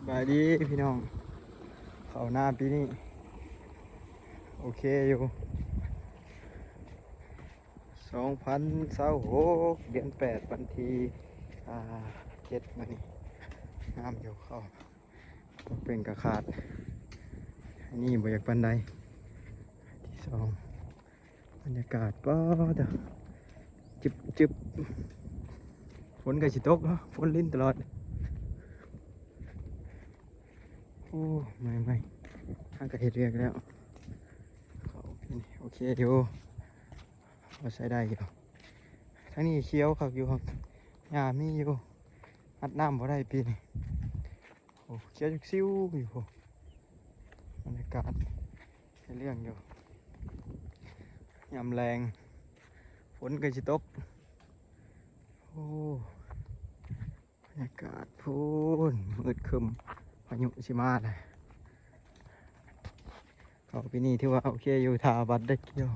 ສະບາຍດີພີ່ນ້ອງ ເຂົ້ານາປີນີ້ໂອເຄຢູ່ ສອງພັນຊາວຫົກ ເດືອນແປດ ວັນທີ ອ່າ ເຈັດ ມື້ນີ້ ງາມຢູ່ເຂົ້າ ເປັນກະຂາດ ອັນນີ້ບໍ່ຢາກປານໃດ ທີສອງ ບັນຍາກາດ ປາດ ຈຶບໆ ຝົນກໍຊິຕົກເນາະ ຝົນລິນຕະຫຼອດ ໂອ້ ເມື່ອຍໆ ຫາກໍເຮັດວຽກແລ້ວ ເຂົ້າໂອເຄຢູ່ ພໍໃຊ້ໄດ້ຢູ່ ທາງນີ້ຂຽວຄັກຢູ່ ຫຍ້າມີຢູ່ ຮັດນ້ຳບໍ່ໄດ້ປີນີ້ ໂອ້ ຂຽວຈັກຊິວຢູ່ພຸ້ນ ບັນຍາກາດ ເຮັດວຽກຢູ່ ຍາມແລງ ຝົນກໍຊິຕົກ ໂອ້ ບັນຍາກາດພຸ້ນ ມືດຄຶ້ມ ພາຍຸຊິມາແລ້ວ ເຂົ້າປີນີ້ຖືວ່າໂອເຄຢູ່ ຖ້າບັດໄດ້ກ່ຽວ